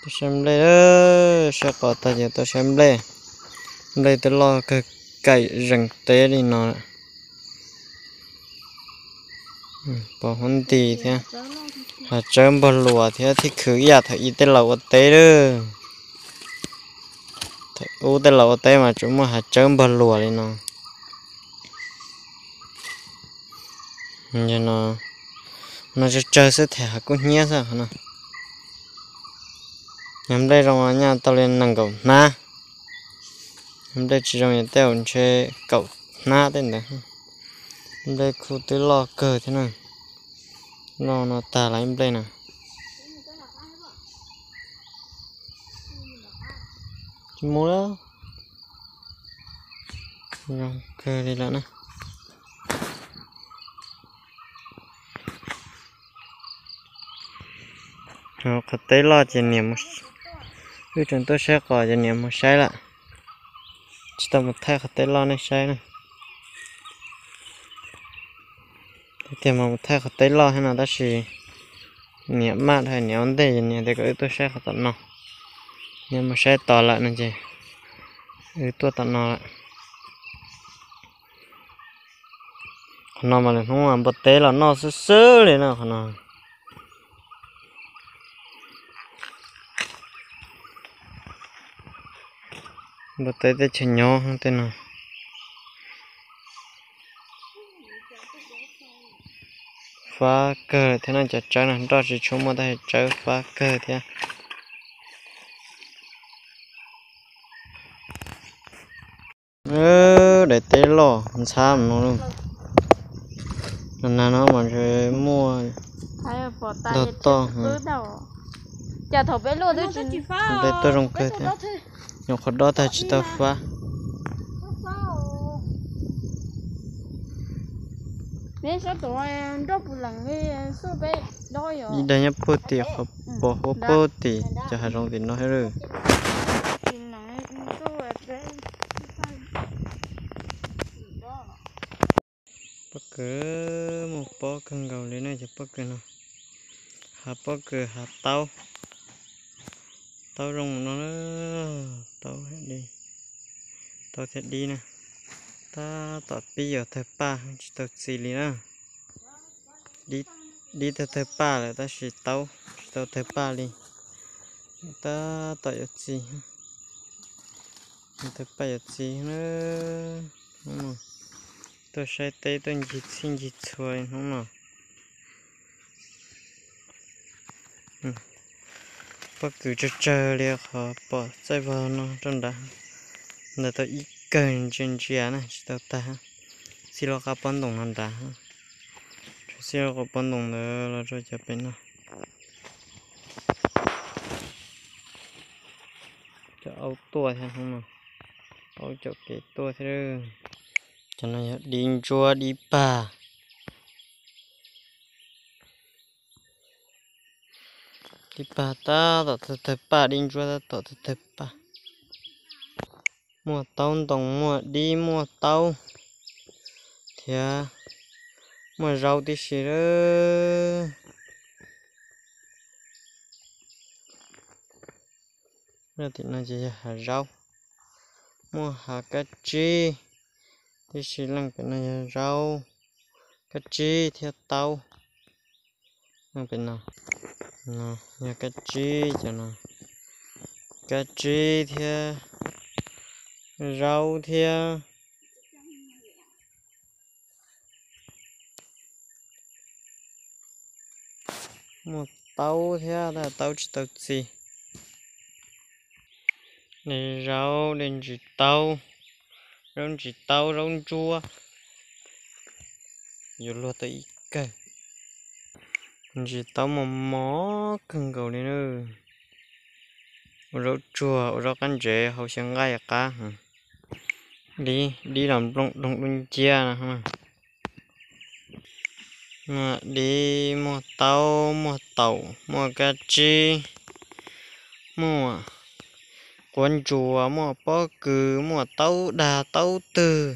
Tuaj saib nplej, saib qos tag ces tuaj saib nplej. Nplej twb loj kawg, kaim zees teb li no. Pom huab nti thiab, hav tsawb npog luas thiab, thiab khwv ib yam thaum ub tej laus ua teb lawm. Thaum ub tej laus ua teb mas tsuas muaj hav tsawb npog luas li no. No tsawg tsawg xwb, them hav kub hnyiab xwb qhov no. Yog nplej zoo nyaj tau li nees nkaum hnab. Nplej tsis zoo yog tej zaum ntshe kaum hnab tej ntawd. Nplej khu twb loj kawg thiab na. Loj no tag lawm nplej na. Tsis mus lawm. Zoo kawg li lawm na. Qhov teb loj ces niam, wb tseem tuaj saib qos ces niam mus saib lawm. Tsis tau mus thaij qhov teb loj nej saib na. Tias mas mus thaij qhov teb loj thiab no tab sis niam maj dhau niam ua ntej, niam tias kom wb tuaj saib qhov tom no. Niam mus saib tos lawm no ces wb tuaj tom no lawm. Qhov no mas lwm hnub npua teb los noj xwb xwb li na qhov no. Npua teb teb chaws nyob tej no. Fab kawg thiab no, cov tsawb no nroj tsis tshua muaj tab sis tsawb fab kawg thiab. Daim teb loj ntxhab no, no mas muaj ntog toj. Nplej tuaj zoo kawg thiab, nyuam qhuav dob tag tsis tau fab. Ib daim nyob puag tim qhov pos huab puag tim cov hav zoov tim no thiab lawm. Pob kws muaj pob kawg nkaus li na cov pob kws no. Hav pob kws hav taub, taub zoo no, taub, taub thiab dib na. Tab tom pib yuav tawg paj tsis tau txi li na. Dib tawg tawg paj lawm tab sis taub tsis tau tawg paj li. Tab tom yuav txi, tawg paj yuav txi na. Tuaj saib teb tuaj ncig txhij ncig txhua li hnub no. Pob kws tsawg tsawg li qhov pom txaij vog no rau nrad. Ntawd tau ib kawg ntsia ntsia na tsis tau tag. Txij lub qab pob ntoos no nrad, txij lub qab pob ntoos ntawd los rau cov pem no. Cov aub tuaj thiab hnub no, aub caum kev tuaj thiab. Cov no yog dib ntsuab dib pag. Dib pag tab tom tawg tawg paj, dib ntsuab tab tom tawg tawg paj. Muaj taub ntoos, muaj dib, muaj taub thiab muaj zaub tib si lawm. Tim no ces yog hav zaub, muaj hav kab tsib tib si. Leej pem no yog zaub, kab tsib thiab taub. Leej pem no, no yog kab tsib, cov no kab tsib thiab zaub thiab. Muaj taub thiab tab sis taub tsis tau txi. Dej zaub, dej ntsis taub, zaub ntsis taub, zaub ntsuab. Yuav luag tau ib kawg. Ntsis taub mos mos kawg nkaus li na. Ua zaub tsuag, ua zaub qab ntsev hau xyaw nqaij qab. Dib los nplooj doog dub nciab no. Muaj dib, muaj taub, muaj taum, muaj kab tsib, muaj quav ntsuas, muaj pob kws, muaj taub dag taub twg,